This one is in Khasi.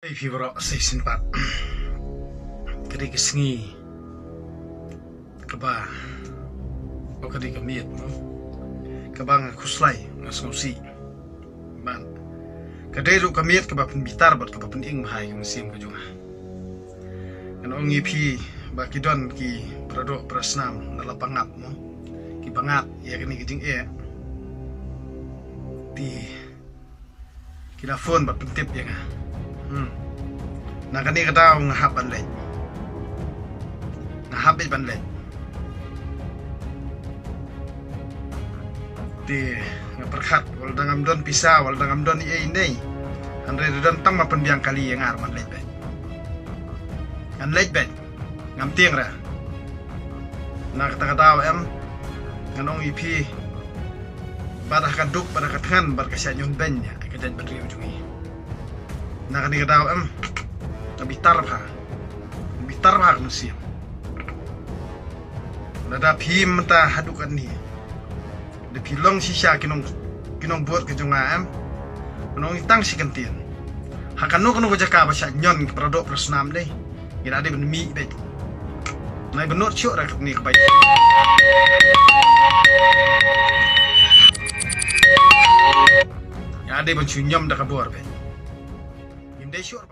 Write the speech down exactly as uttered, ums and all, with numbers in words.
Ei phi baroh, sa shisien pat. Ka dei ka sngi kaba, o ka dei ka miet mo, kaba nga khuslai, nga sngewsih. Ban, ka dei ruh ka miet kaba pynbitar bad kaba pynim ha ka mynsiem ka jong nga. Ngan ong ïa phi ba ki don ki paradoh parasnam na la Pangap mo, ki Pangap ïa kane ka jingeh. Te ki la phone bad pyntip ïa nga. Hmm. Na kane ka daw nga hap ban leit. Nga hap beit ban leit. Te nga pyrkhat, wat la dang ngam don pisa, wat la dang ngam don ei ei nei, hynrei da don tang ba pynbiang kali ïa nga ruh ngan leit beit. Ngan leit beit. Ngam tieng re. Na kata ka daw em, ngan ong ïa phi, bad ha ka duk, bad ha ka thngan, bad ka shah ñion beiñ ïa ka jaitbynriew jong ngi. Na kane ka daw em, nga bitar bha. Nga bitar bha ka mynsiem. Lada phi mynta haduh katne, da phi long shisha ki nong, ki nongbud ka jong nga em, ngan ong tang shi kyntien. Ha kano kano ka jaka ba shah ñion ki paradoh parasnam de, ngi la dei ban mih beit. Nai ban nud shuh ra katne ka bai. Ngi la dei ban shu ñiom da ka bor beit. Ngim dei shuh ra